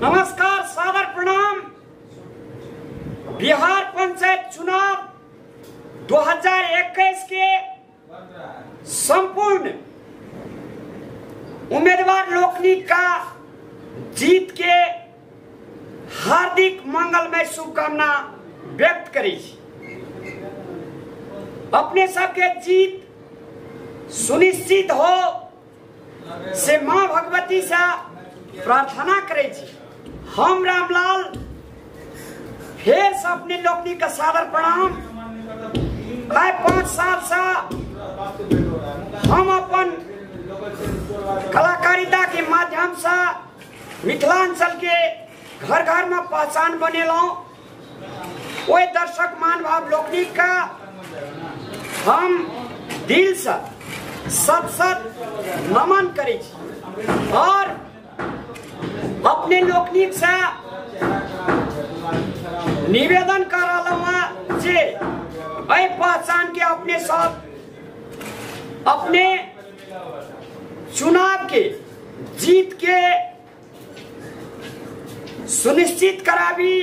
नमस्कार, सादर प्रणाम। बिहार पंचायत चुनाव 2021 के संपूर्ण उम्मीदवार लोकनि का जीत के हार्दिक मंगलमय शुभकामना व्यक्त करै छी। अपने सबके जीत सुनिश्चित हो से माँ भगवती से प्रार्थना करै छी। हम रामलाल फिर से अपने लोकनि का सादर प्रणाम। आइ 5 साल से हम अपन कलाकारिता के माध्यम से मिथिलांचल के घर घर में पहचान बनेलहुँ। ओहि दर्शक महानुभाव लोकनि का हम दिल से सत सत नमन करै छी और अपने लोकनि से निवेदन कर रहलहुँ जे एहि पहचान के अपने सब अपने चुनाव के जीत के सुनिश्चित कराबी।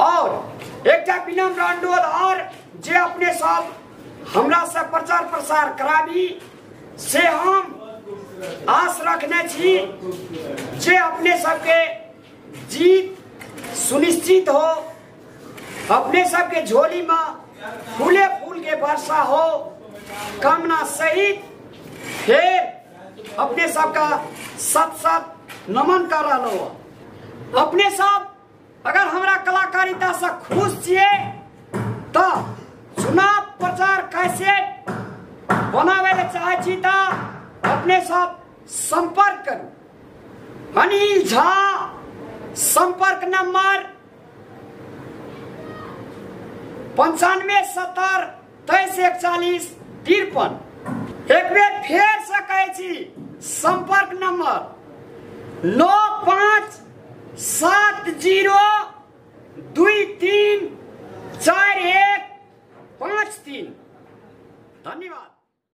और एकटा विनम्र अनुरोध और जे अपने सब हमरा से प्रचार प्रसार कराबी से हम आस रखने छी जे अपने सबके जीत सुनिश्चित हो, अपने सबके झोली में फूले फूल के वर्षा हो, कामना सहित फिर अपने सबका सत सत नमन कर रहा। अपने सब अगर हमरा कलाकारिता से खुश छियै तो चुनाव प्रचार कैसे बनावे ले चाहे छी त अपने सब संपर्क करू। अनिल झा, संपर्क नंबर 95 70 23 41 53। एक बेर फेर से कहै छी, संपर्क नंबर 9 5 7 0